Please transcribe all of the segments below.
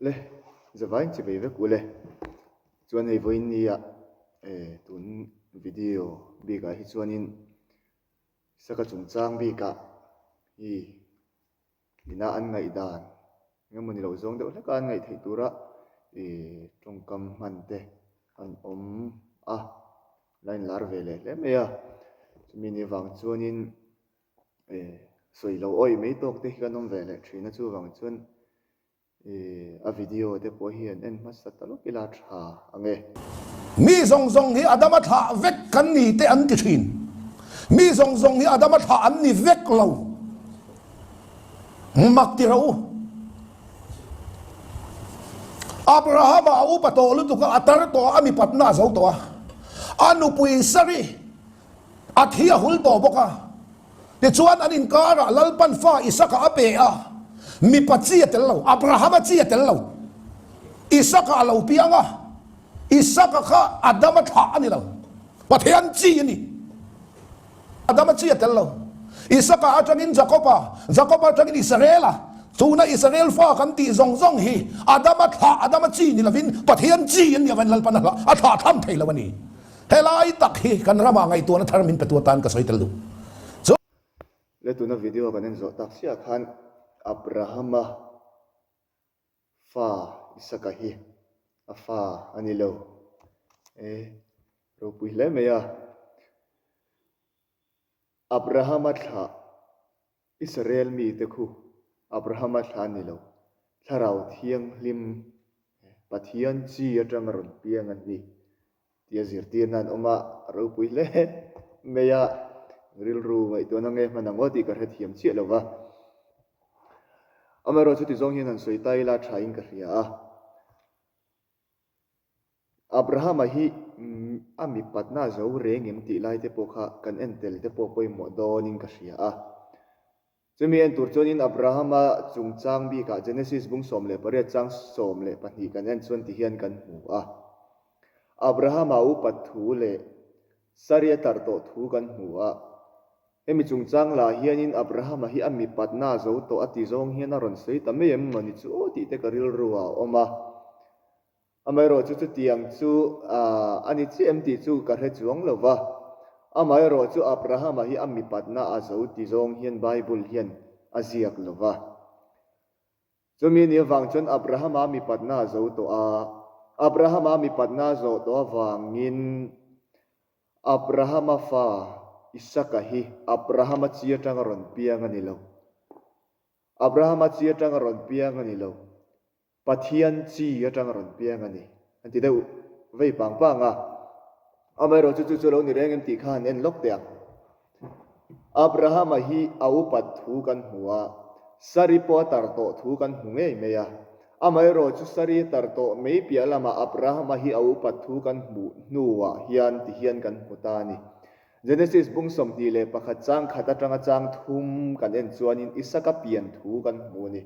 Le, zavain chi vei vek ule. Chuan hei vawiin nia eh tun video bikah hi chuanin Saka chungchang bikah hi ina an ngaihdan engemaw ni loh zawng deuh hleka an ngaih theih tura ih tawngkam hman te an awm a, la inlar ve leh hle mai a. Chumi ni avang chuanin eh sawi lo awih mai tawk te hi kan awm ve leh thin a, chuvang chuan ih a video te pawh hi an en hmasa ta lawk ila tha ang e. Mi zawng zawng hi Adama thlah vek kan ni te an ti thin. Mi zawng zawng hi Adama thlah an ni vek lo. Mak ti rawh u. Abrahama a upa tawh lutuk a, a tar tawh a, a mipatna a zo tawh a. A nupui Sari A thi a hul tawh bawk a. Tichuan an inkarah Lalpan fa Isaka a pe a, mipa chi a tel lo, Abrahama chi a tel lo. Isaka a lo piang a, Isaka kha Adama thlah a ni lo, Pathian chi a ni. Adama chi a tel lo. Isaka atangin Jakoba, Jakoba atangin Israela, tuna Israel fa kan tih zawng zawng hi Adama thlah, Adama chi ni lovin Pathian chi an nih avangin Lalpan a thlah tham thei lo a ni. Helai tak hi kan ramah ngaihtuahna thar min petu atan ka sawi tel duh. Chu. Le tuna video kan en zawh tak chiah khan Abrahama fa Isaka hi a fa a ni lo e, ropui hle mai a. Abrahama thlah Israel mite khu Abrahama thlah a ni lo, Thlarau Thianghlim Pathian chi atanga rawn piang an ni tia zirtirna an awm a, a ropui hle mai a, rilru ngaihtuahna nge hman ang aw tih ka hrethiam chiah lo va. Amaherawh chuti zawng hian han sawi ta ila thain ka hria a. Abrahama hi a mipatna zo reng em tih lai te pawh kha kan en tel te pawh pawimawh dawnin ka hria a. Chumi en tur chuanin Abrahama chungchang bikah Genesis bung 18 chang 12 kan en chuan ti hian kan hmu a. Abrahama upat thu leh Sari a tar tawh thu kan hmu a. Hemi chungchang lah hianin Abrahama hi a mipatna zo tawh a ti zawng hian a rawn sawi ta mai em mawni chu aw tih te ka rilru ah a awm a. Amaherawhchu chutiang chu a ni chiah em tih chu ka hre chuang lo va. Amaherawhchu Abrahama hi a mipatna a zo ti zawng hian Bible hian a ziak lo va. Chumi ni avang chuan Abrahama mipatna a zo tawh a. Abrahama mipatna a zawh tawh avangin Abrahama fa Isaka hi Abrahama chi atanga rawn piang a ni lo. Abrahama chi atanga rawn piang a ni lo. Pathian chi atanga rawn piang a ni, an ti deuh vei pang pang a. Amaherawh chu chu chu lo ni reng em tih kha han en lawk teh ang. Abrahama hi a upat thu kan hmu a, Sari pawh a tar tawh thu kan hmu ngei mai a. Amaherawh chu Sari a tar tawh mai piah lamah Abrahama hi a upat thu kan hmuh hnuah hian ti hian kan hmu ta a ni. Genesis bung 21 chang khat atanga chang thum kan en chuanin Isaka pian thu kan hmu a ni.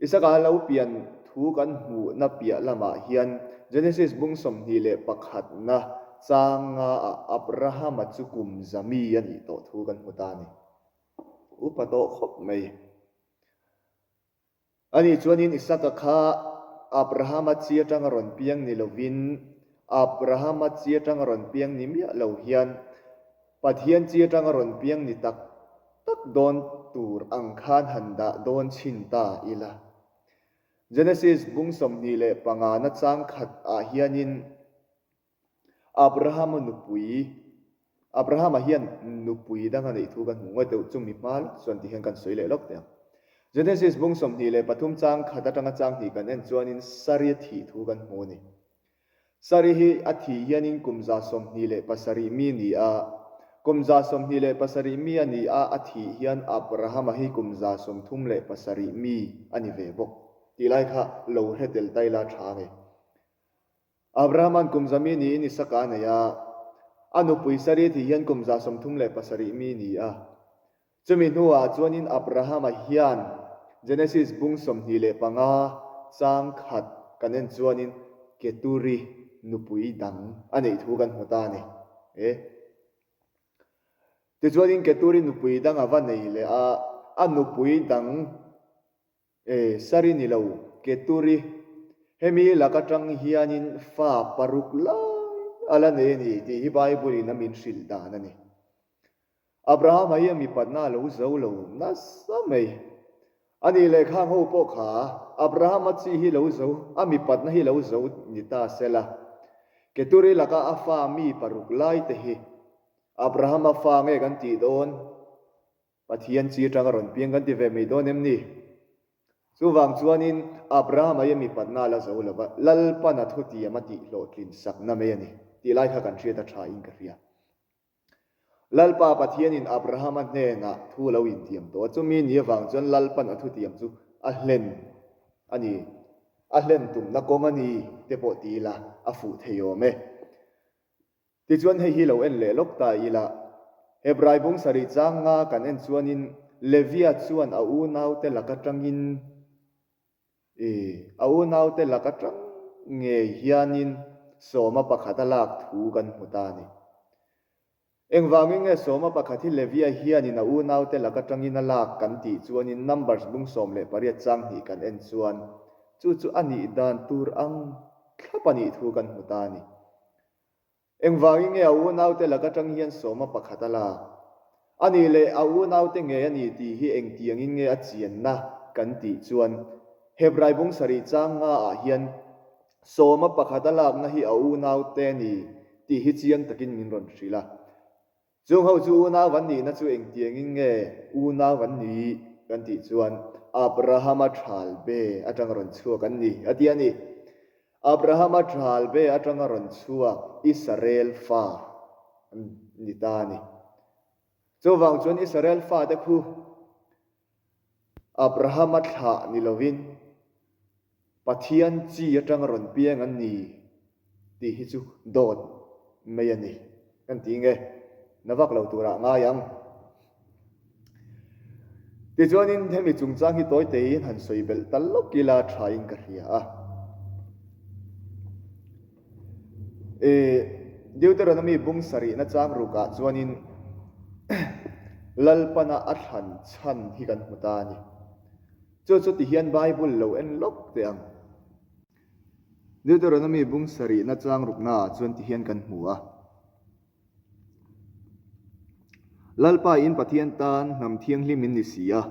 Isaka lo pian thu kan hmuhna piah lamah hian Genesis bung 21 na chang ngaah Abrahama chu kum zami a nih tawh thu kan hmu ta a ni. Upa tawh khawp mai. Ani chuanin Isaka kha Abrahama chi atanga rawn piang ni lovin Abrahama chi atanga rawn piang ni miah lo hian Pathian chi atanga rawn piang ni tak tak dawn tur ang khan han dah dawn chhin ta ila. Genesis bung 25 na chang khat ah hianin Abrahama nupui, Abrahama hian nupui dang a neih thu kan hmuh ngawt deuh chumi hma lawk chuan ti hian kan sawi leh lawk teh ang. Genesis bung 23 chang khat atanga chang hnih kan en chuanin Sari a thih thu kan hmu a ni. Sari hi a thih hianin kum 27 mi ni a, kum 27 mi a ni a, a thih hian Abrahama hi kum 37 mi a ni ve bawk tih lai kha lo hre tel ta ila tha nge. Abrahama'n kum za mi niin Isaka a nei a, a nupui Sari thih hian kum 37 mi ni a. Chumi hnuah chuanin Abrahama hian Genesis bung 25 chang khat kan en chuanin Keturi nupui dang a neih thu kan hmu ta a ni. E. Tichuanin Keturi nupui dang a va nei leh a, a nupui dang E, Sari ni lo. Keturi, hemi lak atang hianin fa paruk lai a la nei a ni tih hi Bible-in a min hrilh dan a ni. Abrahama hi a mipatna a lo zo lo nasa mai. A nih leh khang ho pawh kha Abrahama chi hi lo zo, a mipatna hi lo zo ni ta sela. Keturi laka a fa mi paruk lai te hi Abrahama fa nge kan tih dawn? Pathian chi atanga rawn piang kan ti ve mai dawn em ni? Chuvang chuanin Abrahama hi a mipatna a la zo lo va, Lalpan a thutiam a tihhlawhtlin sakna mai a ni tih lai kha kan hriat a tha in ka hria. Lalpa Pathianin Abrahama hnenah thu lo intiam tawh a, chumi ni avang chuan Lalpan a thutiam chu a hlen a ni, a hlen tumna kawng a ni te pawh ti ila a fuh thei awm e. Tichuan hei hi lo en leh lawk ta ila, Hebrai bung sarih chang nga kan en chuanin Levia chuan a unaute lak atangin, I a unaute lak atang ngei hianin sawma pakhat a lak thu kan hmu ta a ni. Engvangin nge sawma pakhat hi Levia hianin a unaute lak atangin a lak kan tih chuanin Numbers bung 18 chang hnih kan en chuan chu chu a nih dan tur ang thlap a nih thu kan hmu ta a ni. Engvangin nge a unaute lak atang hian sawma pakhat a lak? A nih leh a unaute ngei a ni tih hi engtiangin nge a chianna kan tih chuan Hebrai bung sarih chang nga ah hian sawma pakhat a lakna hi a unaute a ni tih hi chiang takin min rawn hrilh a. Chung ho chu unau an nihna chu engtiangin nge unau an ni kan tih chuan Abrahama thalbe atanga rawn chhuak an ni a ti a ni. Abrahama thalbe atanga rawn chhuak Israel fa an ni ta a ni. Chuvang chuan Israel fate khu Abrahama thlah ni lovin Pathian chi atanga rawn piang an ni tih hi chu dawt mai a ni kan ti nge na vak lo turah ngai ang. Tichuanin hemi chungchang hi tawi teiin han sawi belh ta lawk ila thain ka hria a. E Deuteronomy bung sarihna chang rukah chuanin Lalpana a thlan chhan hi kan hmu ta a ni. Chu chu ti hian Bible lo en lawk teh ang. Deuteronomy bung sarihna chang ruknaah chuan ti hian kan hmu a. Lalpa in Pathian tan hnam thianghlim in ni si a,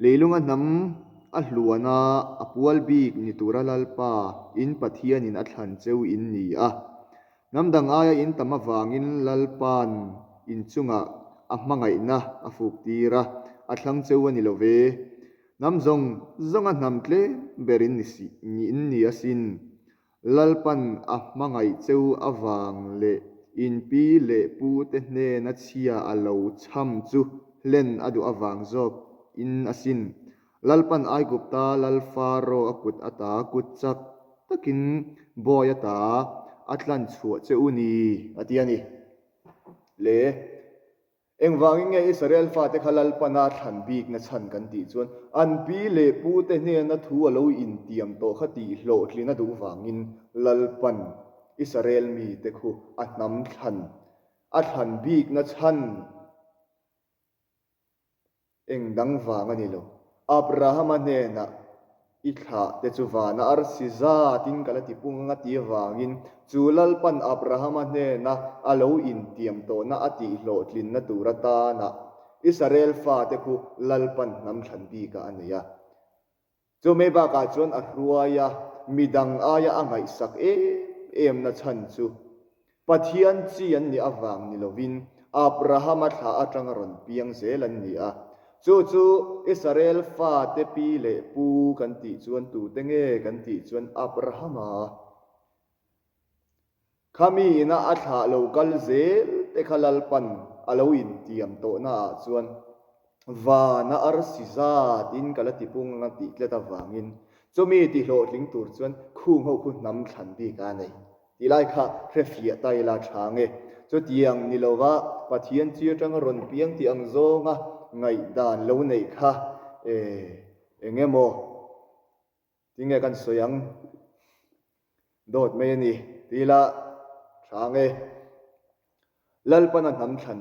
leilunga hnam a hluana a pual bik ni tura Lalpa in Pathianin a thlan cheu in ni a. Hnam dang aia in tam avangin Lalpa'n in chungah a hmangaihna a fuk tir a, a thlang cheu a ni lo ve. Hnam zawng zawnga hnam tlem ber in ni si, in ni asin. Lalpa'n a hmangaih cheu avang leh in pi leh pu te hnena chhia a lo chham chu hlen a duh avang zawk in asin. Lalpa'n Aigupta lal Faro a kut ata kut chak takin bawi ata a tlan chhuah che u ni, a ti a ni. Le, engvangin nge Israel fate kha Lalpana thlan bikna chhan kan tih chuan an pi leh pute hnena thu a lo intiam tawh kha tih hlawhtlin a duh vangin Lalpa'n Israel mite khu a hnam thlan a thlan bikna chhan Eng dang vang a ni lo. Abrahama hnenah, I thlah te chu vana arsi zatin ka la ti pung ang a ti avangin, chu Lalpan Abrahama hnena a lo intiam tawhna a tihhlawhtlinna tur atana Israel fate khu Lalpan hnam thlan bikah a nei a. Chu mai bakah chuan a hruai a, midang aia a ngaihsak em em na chhan chu Pathian chi an nih avang ni lovin Abrahama thlah atanga rawn piang zel an ni a. Chu chu Israel fate pi leh pu kan tih chuan tute nge kan tih chuan Abrahama. Khami ina a thlah lo kal zel te kha Lalpan a lo intiam tawhna ah chuan vana arsi zat in ka la ti pung anga tih tlet avangin chumi ti hlawhtling tur chuan khung ho khu hnam thlan bik a nei tih lai kha hre fiah ta ila tha nge. Chutiang ni lova Pathian chi atanga rawn piang tih ang zawnga ngaihdan lo neih kha eng emaw Tinge kan sawi ang? Dawt mai a ni ti ila tha ang e. Lalpana hnam thlan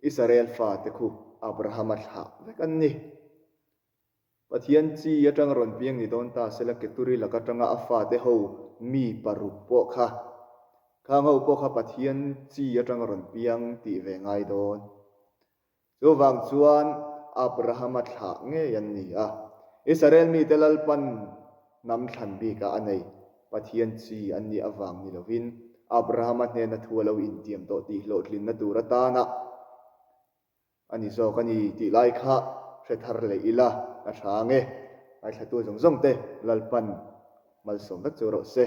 Israel fate khu Abrahama thlah vek an ni. Pathian chi atanga rawn piang ni dawn ta sela Keturi lak atanga a fate ho mi paruk pawh kha khang ho pawh kha Pathian chi atanga rawn piang tih ve ngai dawn. Chuvang chuan Abrahama thlah ngei an ni a. Israel mite Lalpan hnam thlan bikah a nei. Pathian chi an nih avang ni lovin Abrahama hnena thu a lo intiam tawh tih hlawhtlinna tur atana A ni zawk a ni tih lai kha hre thar leh ila a tha ang e. Ngaithlatu zawng zawng te Lalpan malsawm vek chu rawh se.